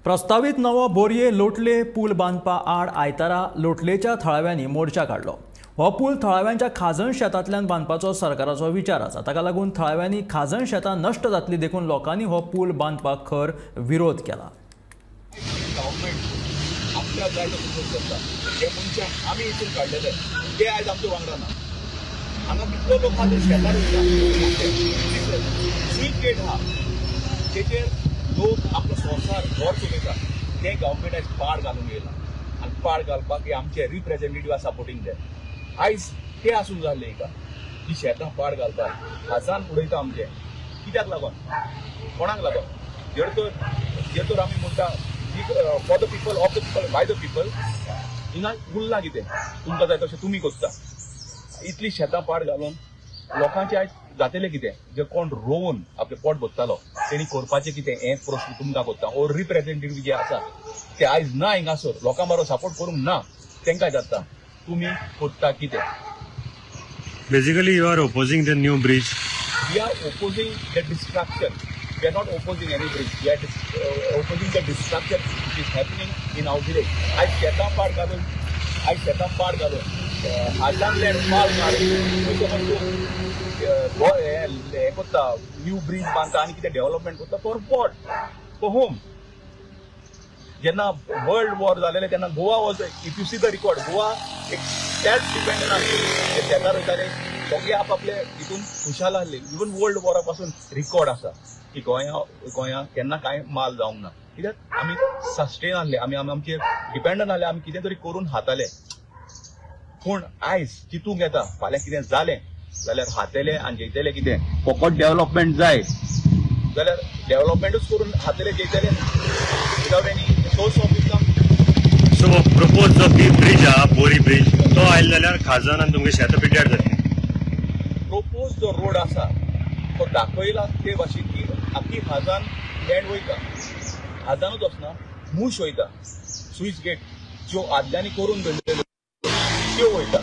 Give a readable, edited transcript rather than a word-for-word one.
प्रस्तावित नवो बोरये लोटले पूल बांदपा आड आयतारा लोटलेच्या थळाव्यांनी मोर्चा काडलो। हो पूल थळाव्यांच्या खाजन शेतांतल्यान बांदपाचो सरकाराचो विचार आसा। ताका लागून थळाव्यांनी खाजन शेतां नश्ट जातली देखून लोकांनी हो पूल बांदपाक खर विरोध केला। लोक आपलो संवसार घर चलयता ते गव्हर्मेंट आयज पाड घालूंक येयला आनी पाड घालपाक हे आमचे रिप्रेझेंटेटिव्ह आसा सपोर्टींग ते आयज ते आसूंक जाल्ले हिका ही शेतां पाड घालतात खासान उडयता आमचे कित्याक लागून कोणाक लागून जर तर आमी म्हणटा for the people of the people by the people हिंगा उरलां कितें तुमकां जाय तशें तुमी करता इतली शेतां पाड घालून लोकांचे आयज जातलें कितें जे कोण रोवन आपलें पोट भरतालो तेणी करपाचें कितें हें प्रस्न तुमकां करता और रिप्रेझेंटेटिव्ह जे आसा ते आयज ना हिंगासर लोकां बरोबर सपोर्ट करूंक ना तांकां जाता तुमी करता कितें। Basically you are opposing the new bridge. We are opposing the destruction. We are not opposing any bridge. We are opposing the destruction which is happening in our village. आयज शेतां पाड घालून आयज शेतां पाड घालून हाजान माल मारून हें करता न्यू ब्रीज बांदता आनी कितें डेव्हलपमेंट करता फॉर what for home. जेन्ना वर्ल्ड वॉर जालेलें तेन्ना Goa was if you see the record Goa एक सेल्फ डिपेंडंट आसले शेतां रोयताले सगळे आपआपले हितून खुशाल आसले। इवन वर्ल्ड वॉरा पासून रिकॉर्ड आसा की गोंया केन्ना कांय माल जावंक ना कित्याक आमी सस्टेन आसले आमी आमचेर डिपेंडंट आसले आमी कितें तरी करून खाताले। पूण आयज चिंतूंक येता फाल्यां कितें जालें जाल्यार खातले आनी जेयतले कितें फकत डेव्हलपमेंट जाय जाल्यार डेव्हलपमेंटूच करून खातले जेयतले without any source of income. So propose जो ब्रीज आहा बोरी ब्रीज तो आयलो जाल्यार खाजन आनी तुमगे शेतां पिड्ड्यार जातली। प्रपोज जो रोड आसा तो दाखयला ते भाशेन की आख्खी खाजन लँड वयता खाजानूच वचना मूश वयता स्विच गेट ज्यो आदल्यांनी करून दवरलेल्यो त्यो वयता।